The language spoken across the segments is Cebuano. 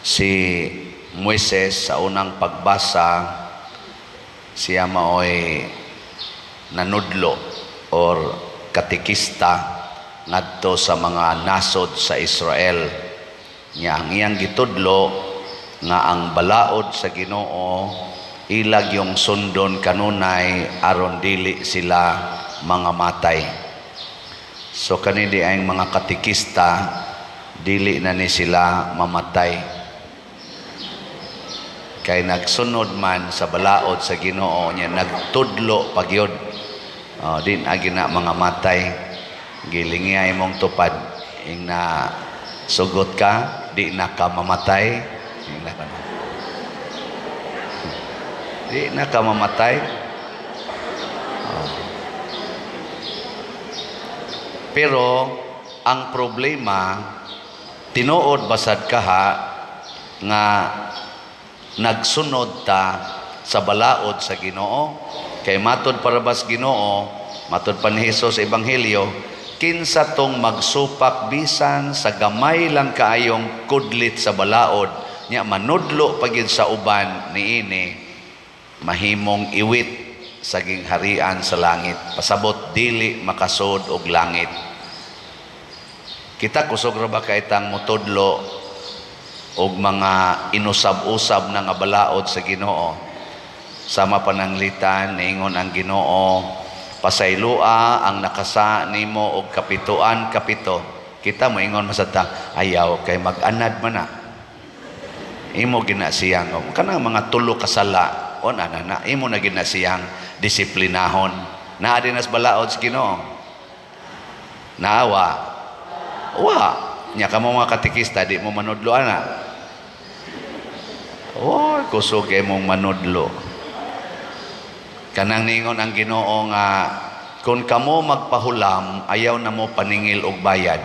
Si Moises, sa unang pagbasa, siya maoy nanudlo or katekista ngadto sa mga nasod sa Israel. Nya ang iyang gitudlo nga ang balaod sa Ginoo ilag yung sundon kanunay aron dili sila mga matay. So kani di ang mga katekista, dili na ni sila mamatay. Kay nagsunod man sa balaod sa Ginoo nya nagtudlo pagyod. Oh, di na gina mga matay. Gilingiya imong tupad ing na sugot ka, di na ka mamatay. Ing na ka na. Di na ka mamatay. Oh. Pero ang problema, tinuod basad kaha nga nagsunod ta sa balaod sa Ginoo? Kay matod para bas Ginoo, matod pa ni Jesus sa Ebanghelyo, kinsa tong magsupak bisan sa gamay lang kaayong kudlit sa balaod nya manudlo pagid sa uban niini, mahimong iwit sa gingharian sa langit. Pasabot, dili makasud og langit. Kita, kusog ra ba kay tang motudlo og mga inusab-usab na nga balaod sa Ginoo? Sama pananglitan niingon ang Ginoo, "Pasayloa ang nakasa nimo og kapituan kapito." Kita, moingon man sad ta, "Ayaw, kay mag-anad man na." Imo gina siyang kanang mga tulo ka sala o na na, na imo na gina siyang disiplinahon. Naa din nas balaod sa Ginoo? Naawa wa nya kamo mga katekista, di mo manudlo ana? Oh, kusog kay mong manudlo. Kanang ningon ang Ginoo nga kung kamo magpahulam, ayaw na mo paningil og bayad.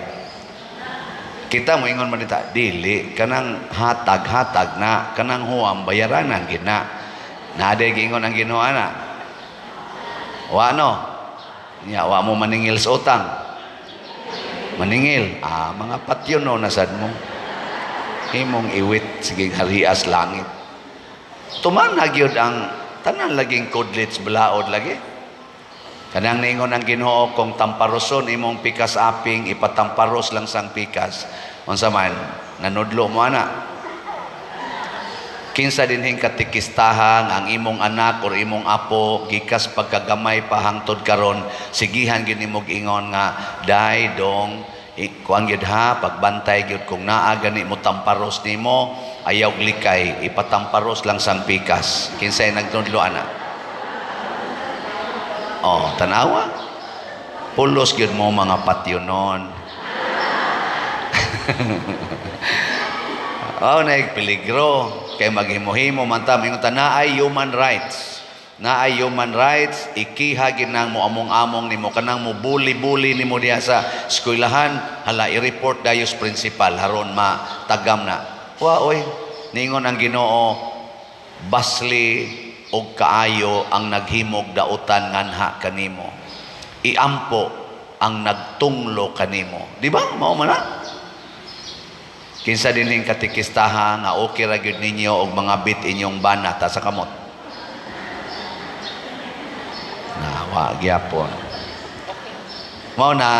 Kita, moingon man ta, "Dili, kanang hatag, hatag na, kanang huwam, bayaranan gina." Naa day giingon ang Ginoo ana? Wa, no? Nya wa mo maningil sa utang? Maningil. Ah, mga patyon no nasad mo. Himong iwit sige harias langit. Tuman na gyud ang tanan laging kudlits balaod lagi. Kanang ningon ang Ginoo, kung tamparoson imong pikas aping, ipatamparos lang sang pikas. Unsa man, nanudlo mo ana? Kinsa dinhing katekistahan ang imong anak or imong apo, gikas pagkagamay pa hangtod karon, sigihan gyud nimo ingon nga, "Day dong, kuan gyud ha, pagbantay gyud, kung naa gani mo tamparos nimo, ayaw likay, ipatamparos lang sang pikas"? Kinsay nagtudlo ana? Oh, tanawa, pulos gyud mo mga patyonon. Oh, naig peligro kay maghimo-himo man ta, mingon ta naay human rights. Naay human rights, ikiha gid nang mo among-among nimo, kanang mo bully-bully nimo diha sa eskwelahan, hala, i-report dayos principal haron matagam na. Wa oy, ningon ang Ginoo, basli og kaayo ang naghimog dautan nganha kanimo. Iampo ang nagtunglo kanimo. Di ba? Mao man na. Kinsa dinhing katekistaha nga okay ra gyud ninyo og mga bit inyong bana ta sa kamot? Na wa gyapon. Mao na,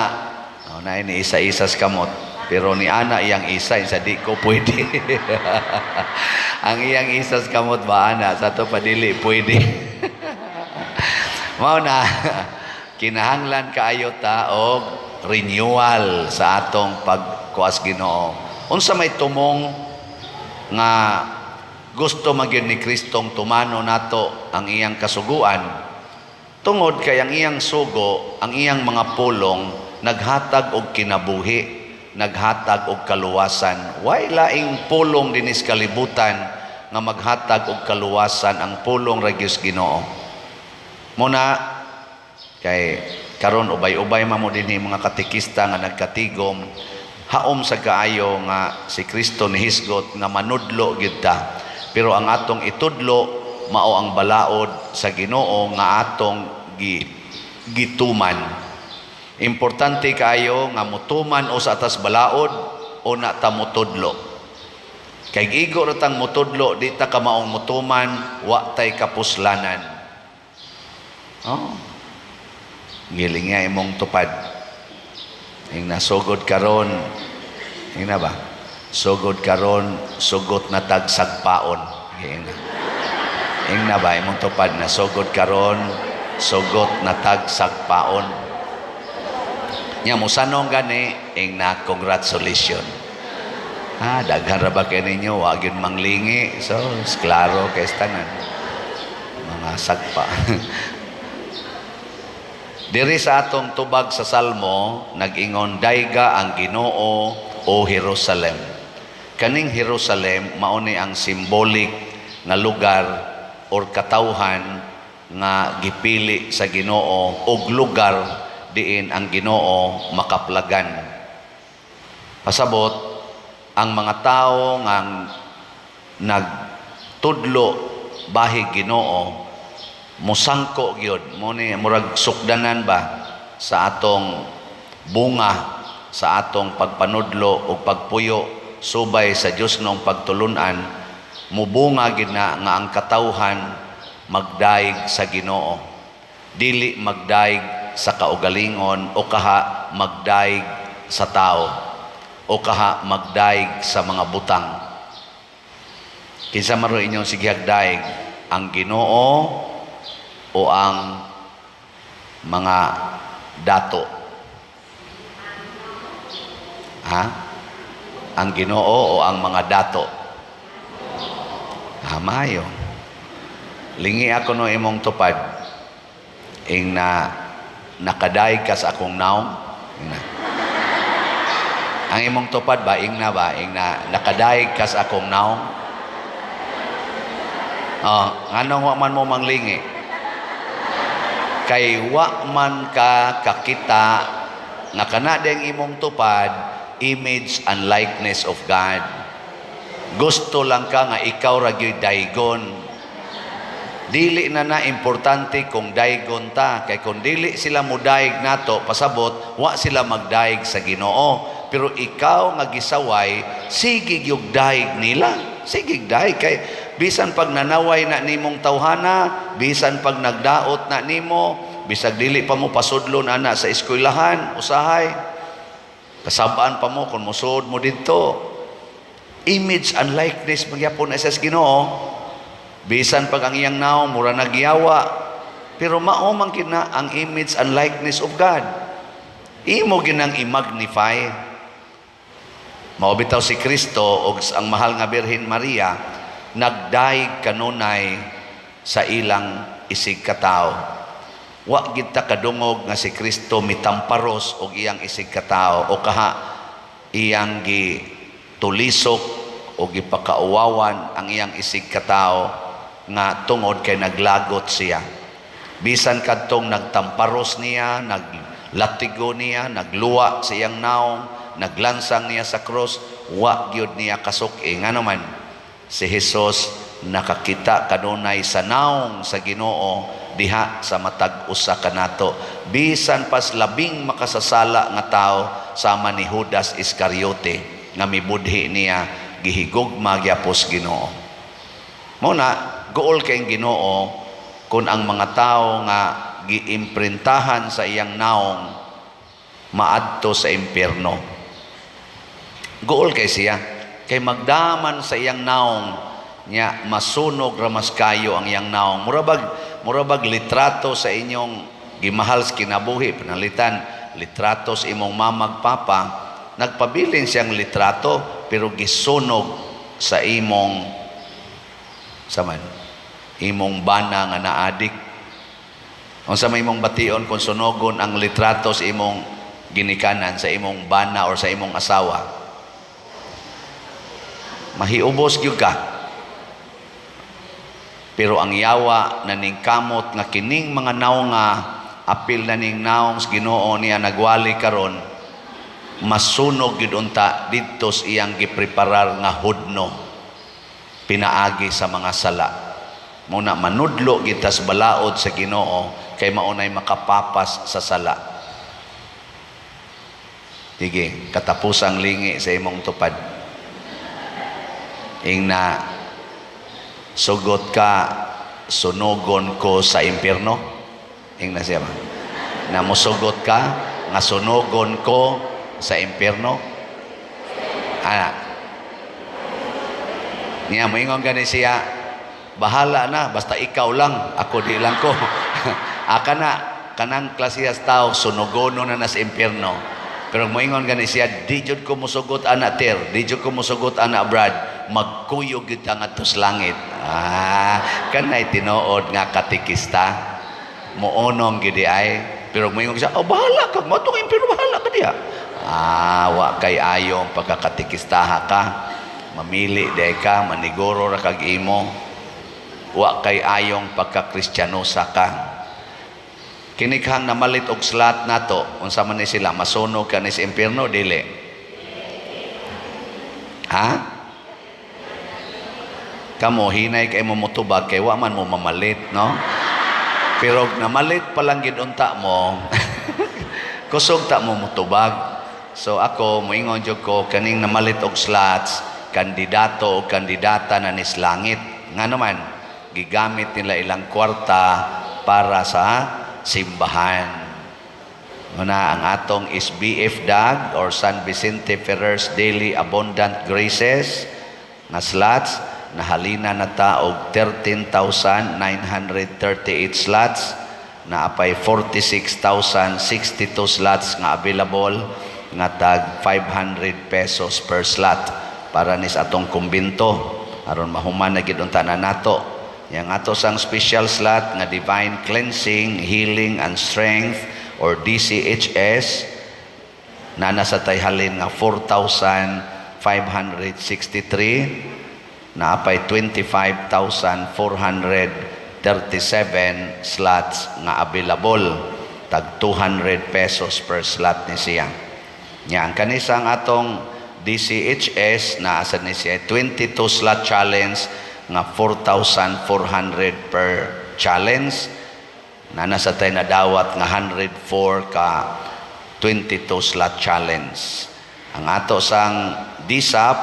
mao na ini isa-isa sa kamot. Pero ni ana iyang isa, isa di ko pwede. Ang iyang isa sa kamot ba ana, sa to pa dili pwede. Mao na kinahanglan kaayo ta og renewal sa atong pagkuas Ginoo. Unsa may tumong nga gusto magyud ni Kristong tumano nato ang iyang kasuguan? Tungod kay ang iyang sugo, ang iyang mga pulong naghatag og kinabuhi, naghatag og kaluwasan. Way laing pulong dinis kalibutan nga maghatag og kaluwasan, ang pulong ra gyud Ginoo. Muna kay karon ubay-ubay man mo dinhi mga katekista nga nagkatigom, haom sa kaayo nga si Kristo nihisgot nga manudlo gyud ta. Pero ang atong itudlo mao ang balaod sa Ginoo nga atong gituman. Importante kaayo nga mutuman o sa atas balaod o na ta mutudlo. Kay igo ra tang mutudlo, di ta kamaong mutuman, wa tay kapuslanan. Oh. Giling nga imong tupad. Ing nasugod karon, ing na ba? Sugod karon, sugot na tag sagpaon. Ing na. Ing na ba imong tupad na sugod karon, sugot na tag sagpaon. Nya musanong gani ing na congratulations. Ah, daghan ra ba kay ninyo, wa gyud manglingi. So, klaro kay tanan. Mga sagpa. Diri sa atong tubag sa Salmo, nag-ingon, "Dayga ang Ginoo, o Jerusalem." Kaning Jerusalem mao ni ang symbolic nga lugar or katawhan nga gipili sa Ginoo og lugar diin ang Ginoo makaplagan. Pasabot, ang mga tao nga nagtudlo bahig Ginoo musangko gyud mo ni murag sukdanan ba sa atong bunga sa atong pagpanudlo o pagpuyo subay sa Dios nong pagtulunan, mubunga gid na nga ang katawhan magdaig sa Ginoo, dili magdaig sa kaugalingon o kaha magdaig sa tao o kaha magdaig sa mga butang. Kinsa man ro inyong sigihag daig, ang Ginoo o ang mga dato? Ha? Ang Ginoo o ang mga dato? Ah, maayo. Lingi ako no imong tupad. Ing na nakadaig ka sa akong naong. Ing na. Ang imong tupad ba, ing na ba, ing na nakadaig ka sa akong naong? Oh, nganong wa man mo manglingi? Kay wa man ka kakita nga kana ding imong tupad, image and likeness of God. Gusto lang ka nga ikaw ra gyud daygon. Dili na na importante kung daygon ta, kay kung dili sila mudaig nato, pasabot wa sila magdaig sa Ginoo. Pero ikaw nga gisaway, sige gyud daig nila. Sige daig kay bisan pag nanaway na nimong tawhana, bisan pag nagdaot na nimo, bisag dili pa mo pasudlon ana sa eskwelahan, usahay kasabaan pa mo kung mosuod mo didto. Image and likeness magyapon na sa Ginoo. Bisan pag ang iyang naong mura nagyawa, pero mao man kina ang image and likeness of God. Imo ginang i-magnify. Mao bitaw si Kristo og ang mahal nga Birhen Maria nagdaig kanunay sa ilang isig katawo. Wa gid ta kadungog nga si Kristo mitamparos og iyang isig katawo o kaha iyang gi tulisok o gipakauwawan ang iyang isig katawo nga tungod kay naglagot siya. Bisan kadtong nagtamparos niya, naglatigo niya, nagluwa sa iyang naong, naglansang niya sa cross, wa gyud niya kasuk-i. Ngano man si Jesus nakakita kanunay sa naong sa Ginoo diha sa matag usa kanato. Bisan pas labing makasasala nga tao sama ni Judas Iscariote nga mibudhi niya, gihigugma gyapos Ginoo. Mo na guol kay Ginoo kung ang mga tao nga giimprintahan sa iyang naong maadto sa impyerno. Guol kay siya kay magdaman sa iyang naong nya masunog ra mas kayo ang iyang naong. Murabag litrato sa inyong gimahal sa kinabuhi, panalitan litrato sa imong mamag papa, nagpabilin siyang litrato pero gisunog sa imong saman imong bana nga naadik. Unsa may imong bation kung sunogon ang litrato sa imong ginikanan, sa imong bana or sa imong asawa? Mahiubos gyud ka. Pero ang yawa naningkamot nga kining mga naong nga apil na ning naong sa Ginoo niya nagwali karon masunog gyud unta didto sa iyang gipreparar nga hudno pinaagi sa mga sala. Muna manudlo kita sa balaod sa Ginoo kay maunay makapapas sa sala. Sige, katapusang lingi sa imong tupad. Ingna, "Sugot ka, sunugon ko sa impierno." Ingna siya ba? Na musugot ka, nga sunugon ko sa impierno. Ana. Niya, moingon gani siya, "Bahala na, basta ikaw lang, ako di lang ko." Aka na, kanang klasehas tao, sunugono na sa impierno. Pero moingon gani siya, "Di jud ko musugot ana, Ter, di jud ko musugot ana, Brad, magkuyog gyud ta ngadto sa langit." Ah, kanay tinuod nga katikista. Muunong gid ay. Pero moingon siya, "Oh, bahala ka, matong impierno, bahala ka diya." Ah, wa kay ayong pagkakatikistaha ka. Mamili day ka, maniguro ra kag imo. Wa kay ayong pagkakristyanosa ka. Kinikhang namalit og slot nato, unsa man ni sila, masunog ka ni sa impierno, dili? Ha? Kamo, hinay kay mo mutubag kay wa man mo mamalit, no? Pero namalit pa lang gid unta mo, kusog ta mo mutubag. So ako, moingon jud ko, kaning namalit og slots, kandidato o kandidata na nis langit. Nga naman, gigamit nila ilang kwarta para sa simbahan. Muna ang atong SBF DAG or San Vicente Ferrer's Daily Abundant Graces nga slots, nahalina na ta og 13,938 slots, naapay 46,062 slots nga available nga tag 500 pesos per slot para nis atong kumbinto aron mahuman na gid unta na nato. Yang ato sang special slot nga Divine Cleansing, Healing and Strength or DCHS na nasa tay halin nga 4,563, naapay 25,437 slots nga available, tag 200 pesos per slot ni siya. Nya ang kanisang atong DCHS na asa ni siya 22 slot challenge nga 4,400 per challenge na nasa tay nadawat nga 104 ka 22 slot challenge. Ang ato sang DSAP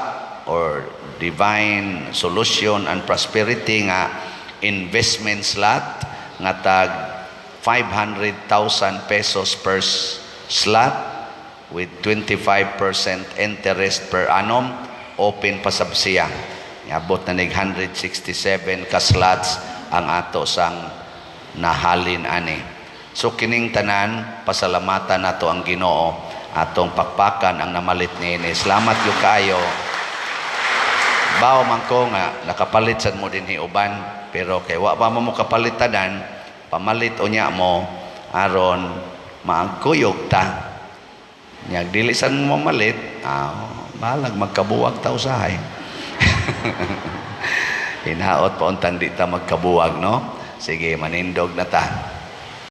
or Divine Solution and Prosperity nga investment slot nga tag 500,000 pesos per slot with 25% interest per annum, open pa sab siya. Niabot na nig 167 ka slots ang ato sang nahalin ani. So kining tanan, pasalamatan nato ang Ginoo, atong pakpakan ang namalit niini. Salamat gyud kaayo. Bawo man ko nga nakapalit sad mo dinhi uban, pero kay wa pa mo mo kapalit tanan, pamalit unya mo aron maagkuyog ta. Nya dili sad mo mamalit, ah, balag magkabuwag ta usahay. Hinaot pa untang di ta magkabuwag, no? Sige, manindog na ta.